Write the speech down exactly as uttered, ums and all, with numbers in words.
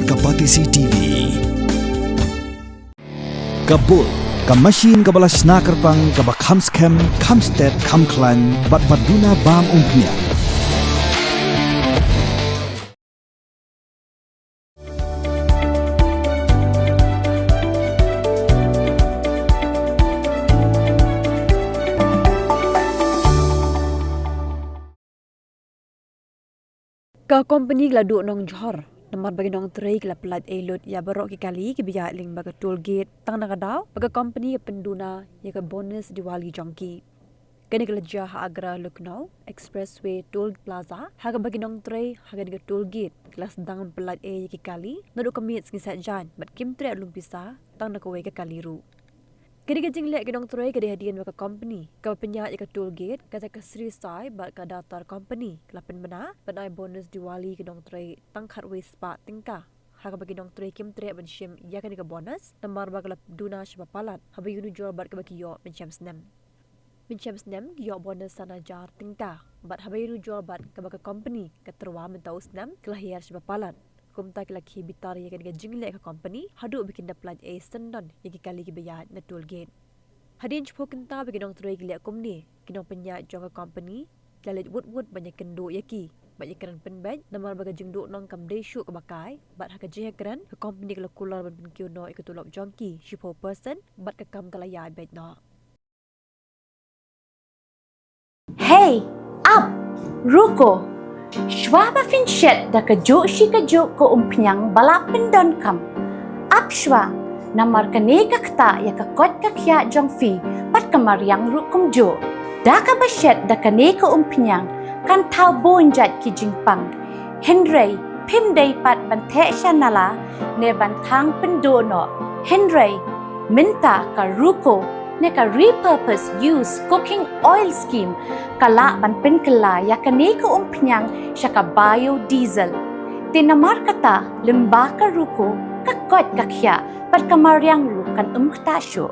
Ka Batesi T V. Ka Bull, ka machine kaba la shna kyrpang, kaba kham skhem, kham stet, kham khlaiñ, bad ba duna bam umphniang. Ka company ka la duh nongjhor namar ba ki nongtrei ki la pyllait ei lut ïa baroh ki kali kiba ïaid lyngba ka toll gate, tang na ka daw ba ka company ka pynduna ïa ka bonus Diwali jong ki. Kane ka la jia ha Agra Lucknow Expressway Toll Plaza, ha kaba ki nongtrei ha kane ka toll gate ki la sdang ban pyllait ei ïa ki kali naduh ka miet sngi Saitjaiñ bad kim treh lum pisa tang na kawei ka kali ruh. Kane ka jingleh ki nongtrei ka dei hadien ba ka company kaba pynïaid ïa ka toll gate, kata ka Sri Sai bad ka Datar Company, ka la pynbna ban ai bonus Diwali ki nongtrei tang khatwei spah tyngka, ha kaba ki nongtrei kim treh ban shim ïa kane ka bonus namar ba ka la duna shaba palat haba ïanujor bad kaba ki ïoh mynshem snem. Mynshem snem ki ïoh bonus san hajar tyngka, bad haba ïanujor bad kaba ka company ka tyrwa mynta u snem, ka la hiar shaba palat. Kumta ki la khie bitar ïa kane ka jingleh ka company haduh ba kin da pyllait ei syndon ïa ki kali kiba ïaid na toll gate. Hadien shiphew kynta ba ki nongtrei ki leh kumne, ki nongpynïaid jong ka company ki la leit wut wut ban ïakynduh ïa ki bad ïakren pynbeit namar ba ka jingduhnong kam dei shuh kaba kai, bad ha ka jingïakren ka company ka la kular ban pynkiew noh ïa ka tulop jong ki shiphew percent bad ka kam ka la ïaid beit noh. Hei, ap, ruko. Shuwa ba phin shet da kajuh shi kajuh ka umphniang ba la pyndonkam, ap shuwa, namar kane ka ktah ïa ka koit ka khiah jong phi bad ka mariang ruh kumjuh. Da kaba shet da kane ka umphniang kan thaw bun jait ki jingpang. Hynrei phim dei pat ban theh sha nala ne ban thang pynduh noh. Hynrei mynta ka ruko ne ka repurpose use cooking oil scheme ka lah ban pynkylla ïa kane ka umphniang sha ka biodiesel. Te namar kata, lyngba ka ruko, ka koit ka khiah bad ka mariang ruh kan ym ktah shuh.